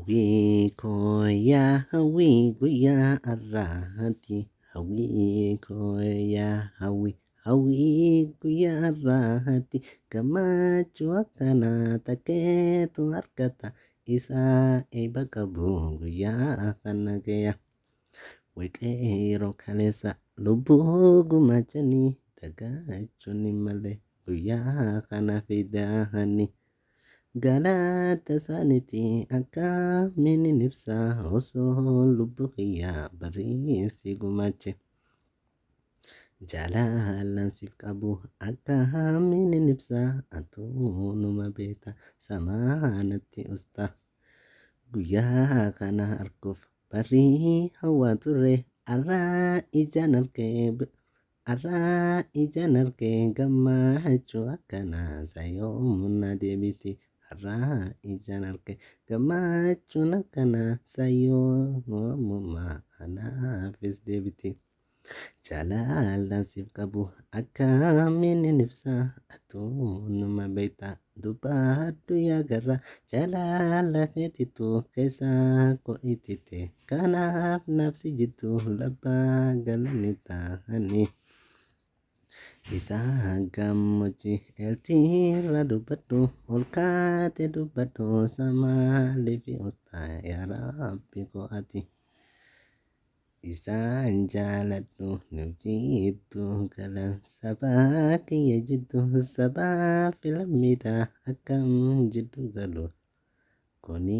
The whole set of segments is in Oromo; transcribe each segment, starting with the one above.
Hawwii koo yaa hawwii guyyaa har'aati. Hawwii koo yaa hawwii hawwii guyyaa har'aati. Gammachuu akkanaa takkeetu argata. Isaa eebba qabu guyyaa kana gaya. Waqeeroo kaleessa lubbuu gumaachanii dagachuun hin malle guyyaa kana fidanii. Galata isaaniiti akkamiin hin ibsa osoo lubbuu kiyyaa bariisi gumaache. Jaalalaan siif qabu akkamiin hin ibsa atuu numa beekta samaanatti usta. Guyyaa kana arguuf barii hawwaa turre har'aa ijaan argee har'aa ijaan argee gammachuu akkanaa sayoomna deebiti. Har'aa ijaan argee gammachuun akkanaa sayoomuma anaafis deebiti. Jaalalaan siif qabu akkamiin hin ibsa atuu numa beekta dubbadhu yaa garra jaalala keetitu keessa koo itite kanaaf nafsi jittu labbaa galanni ta'anii. Isaa gammoojjii eeltiirra dubbadhu ol kaatee dubbadhu samaaliif ustaa yaa rabbi koo ati. Isaan jaaladhu nu jiddu galan sabaa kiyya jiddu sabaa filammiidha akkam jiddu galu. Kuni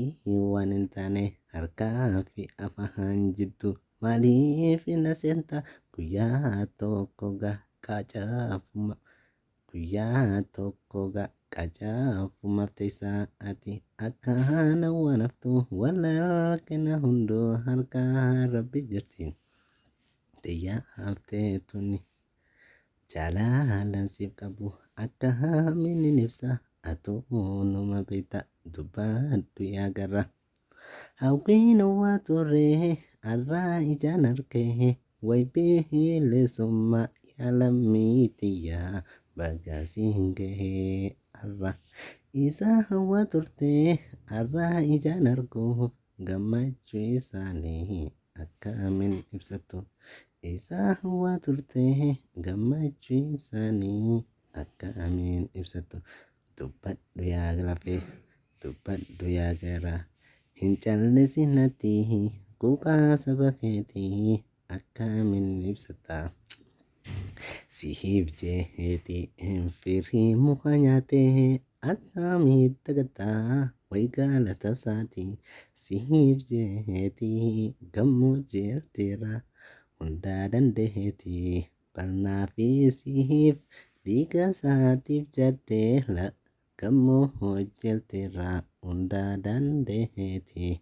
waan hin taane harkaa fi afaan jiddu maaliif na seenta guyyaa tokko qacaafuma guyyaa tokko qacaafumaaf teessaa ati akkana waan haftu wal harkina hunduu harka rabbi jirti. Xiyyaaf tuni jaalalaan siif qabu akkamiin hin ibsa atuu numa beekta dubbadhu yaa garra. Hawwiin waa turre har'aa ijaan argee wayi bilisummaa yaa lammii tiyyaa baga siin gahee har'a. Isa hawwaa turte har'aa ijaan arguuf gammachuu isaanii akkamiin ibsattu. Isa hawwaa turte gammachuu isaanii akkamiin ibsattu. Dubbadhu yaa lafee dubbadhu yaa garaa hin callisinati quuqaa saba keetii akkamiin ibsatta. Siif jeeti firii muka nyaatee akkamitti dagataa wayi galata isaatii. Siif jeeti gammoojjii elteera hundaa dandeetii barnaa fi siif dhiiga isaatiif jedhee gammoojjii elteera hundaa dandeetii.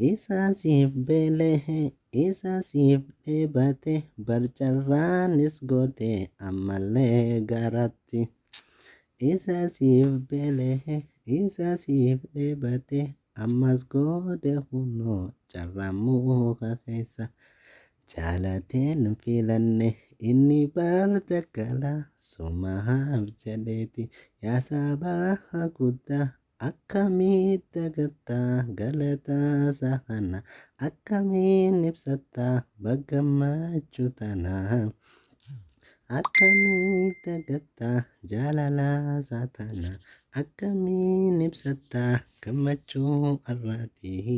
Isa siif beela'e isa siif dheebate barcarraanis godhe ammallee garatti. Isa siif beela'e isa siif dheebate ammas godhe hunoo carraa muka keessa. Jaalateen filanne inni barta gala sumaaf jedheeti yaa sabaa guddaa akkamitti dagataa galata isaa kana akkamiin ibsatta gammachuu tana. Akkamitti dagataa jaalala isaa tana akkamiin ibsatta gammachuu har'aatii.